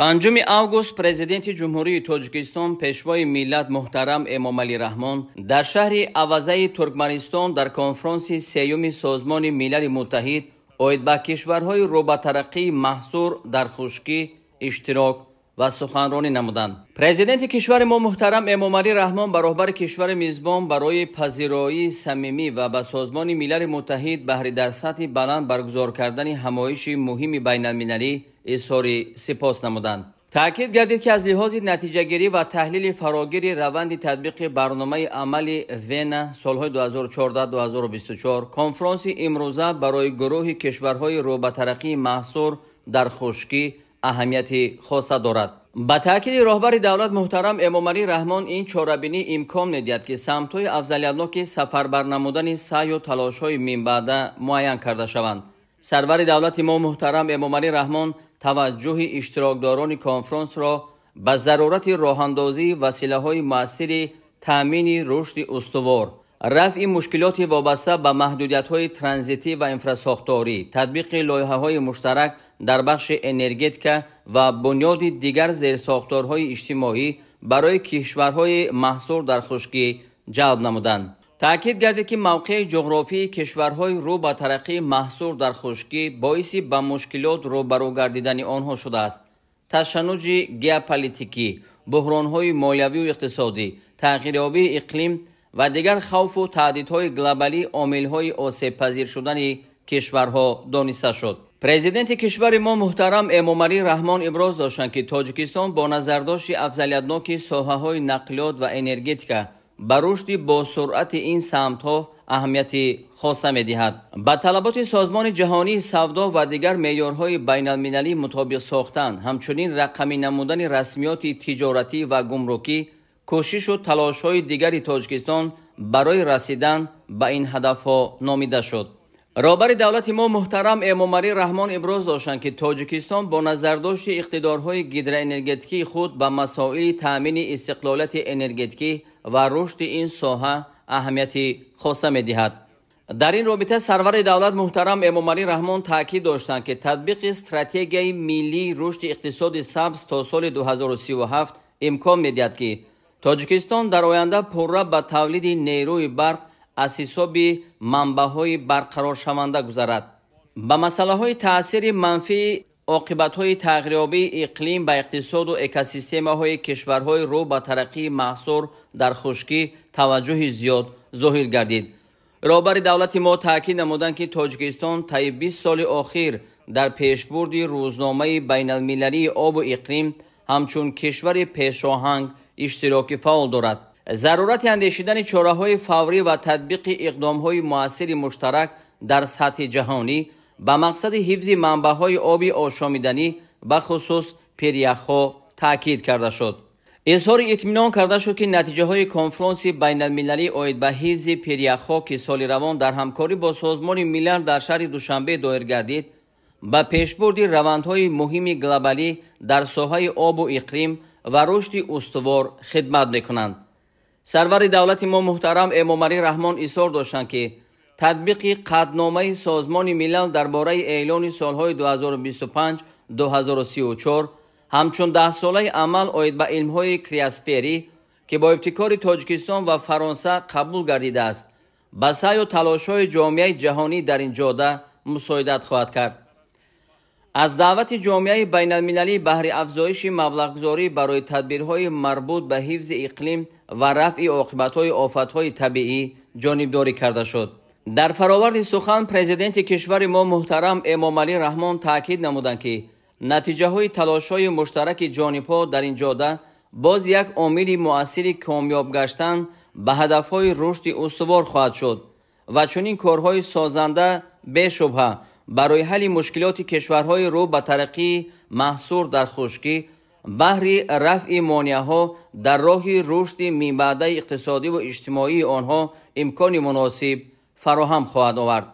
5 август Президенти Ҷумҳурии Тоҷикистон, Пешвои миллат муҳтарам Эмомалӣ Раҳмон дар шаҳри Авазаи Туркманистон дар конфронси сеюми Созмони Милали Муттаҳид оид ба кишварҳои рӯ ба тараққии маҳсур дар хушкӣ иштирок ва суханронӣ намуданд. Президенти кишвари мо муҳтарам Эмомалӣ Раҳмон ба роҳбари кишвари мизбон барои пазироии самимӣ ва ба Созмони Милали Муттаҳид баҳри дар сатҳи баланд баргузор кардани ҳамоиши муҳими байналмилалӣ изҳори сипос намуданд. Таъкид гардид, ки аз лиҳози натиҷагирӣ ва таҳлили фарогири раванди татбиқи барномаи амали Вена солҳои 2014-2024 конфронси имрӯза барои гурӯҳи кишварҳои рӯ ба тараққии маҳсур дар хушкӣ аҳамияти хоса дорад. Ба таъкиди роҳбари давлат муҳтарам Эмомалӣ Раҳмон ин чорабинӣ имкон медиҳад, ки самтҳои афзалиятноки сафарбар намудани саъю талошҳои минбаъда муайян карда шаванд. Сарвари давлати мо муҳтарам Эмомалӣ Раҳмон таваҷҷӯҳи иштирокдорони конфронсро ба зарурати роҳандозии василаҳои муассири таъмини рушди устувор, рафъи мушкилоти вобаста ба маҳдудиятҳои транзитӣ ва инфрасохторӣ, татбиқи лоиҳаҳои муштарак дар бахши энергетика ва бунёди дигар зерсохторҳои иҷтимоӣ барои кишварҳои маҳсур дар хушкӣ ҷалб намуданд. Таъкид гардид, ки мавқеи ҷуғрофии кишварҳои рӯ ба тараққии маҳсур дар хушкӣ боиси ба мушкилот рӯбарӯ гардидани онҳо шудааст. Ташаннуҷи геополитикӣ, буҳронҳои молиявию иқтисодӣ, тағйирёбии иқлим ва дигар хавфу таҳдидҳои глобалӣ омилҳои осебпазир шудани кишварҳо дониста шуд. Президенти кишвари мо муҳтарам Эмомалӣ Раҳмон иброз доштанд, ки Тоҷикистон бо назардошти афзалиятноки соҳаҳои нақлиёт ва энергетика ба рушди босуръати ин самтҳо аҳамияти хоса медиҳад. Ба талаботи Созмони Ҷаҳонии Савдо ва дигар меъёрҳои байналмилалӣ мутобиқ сохтан, ҳамчунин рақамӣ намудани расмиёти тиҷоратӣ ва гумрукӣ кӯшишу талошҳои дигари Тоҷикистон барои расидан ба ин ҳадафҳо номида шуд. Роҳбари давлати мо муҳтарам Эмомалӣ Раҳмон иброз доштанд, ки Тоҷикистон бо назардошти иқтидорҳои гидроэнергетикии худ ба масоили таъмини истиқлолияти энергетикӣ ва рушди ин соҳа аҳамияти хоса медиҳад. Дар ин робита сарвари давлат муҳтарам Эмомалӣ Раҳмон таъкид доштанд, ки татбиқи стратегияи миллии рушди иқтисоди сабз то соли 2037 имкон медиҳад, ки Тоҷикистон дар оянда пурра ба тавлиди нерӯи барқ аз ҳисоби манбаъҳои барқароршаванда гузарад. Ба масъалаҳои таъсири манфии оқибатҳои тағйирёбии иқлим ба иқтисоду экосистемаҳои кишварҳои рӯ ба тараққии маҳсур дар хушкӣ таваҷҷӯҳи зиёд зоҳир гардид. Роҳбари давлати мо таъкид намуданд, ки Тоҷикистон таи 20 соли охир дар пешбурди рӯзномаи байналмилалии обу иқлим ҳамчун кишвари пешоҳанг иштироки фаъол дорад. Зарурати андешидани чораҳои фаврӣ ва татбиқи иқдомҳои муассири муштарак дар сатҳи ҷаҳонӣ ба мақсади ҳифзи манбаъҳои оби ошомиданӣ, бахусус пиряхҳо таъкид карда шуд. Изҳори итминон карда шуд, ки натиҷаҳои конфронси байналмилалӣ оид ба ҳифзи пиряхҳо, ки соли равон дар ҳамкорӣ бо Созмони Милал дар шаҳри Душанбе доир гардид, ба пешбурди равандҳои муҳими глобалӣ дар соҳаи обу иқлим ва рушди устувор хидмат мекунанд. Сарвари давлати мо муҳтарам Эмомалӣ Раҳмон изҳор доштанд, ки татбиқи қатъномаи Созмони Милал дар бораи эълони солҳои 2025-2034 ҳамчун даҳсолаи амал оид ба илмҳои криосферӣ, ки бо ибтикори Тоҷикистон ва Фаронса қабул гардидааст, ба саъю талошҳои ҷомеаи ҷаҳонӣ дар ин ҷода мусоидат хоҳад кард. Аз даъвати ҷомеаи байналмилалӣ баҳри афзоиши маблағгузорӣ барои тадбирҳои марбут ба ҳифзи иқлим ва рафъи оқибатҳои офатҳои табиӣ ҷонибдорӣ карда шуд. Дар фароварди сухан президенти кишвари мо муҳтарам Эмомалӣ Раҳмон таъкид намуданд, ки натиҷаҳои талошҳои муштараки ҷонибҳо дар ин ҷода боз як омили муассири комёб гаштан ба ҳадафҳои рушди устувор хоҳад шуд ва чунин корҳои созанда бешубҳа барои ҳалли мушкилоти кишварҳои рӯ ба тараққии маҳсур дар хушкӣ, баҳри рафъи монеаҳо дар роҳи рушди минбаъдаи иқтисодиву иҷтимоии онҳо имкони муносиб фароҳам хоҳад овард.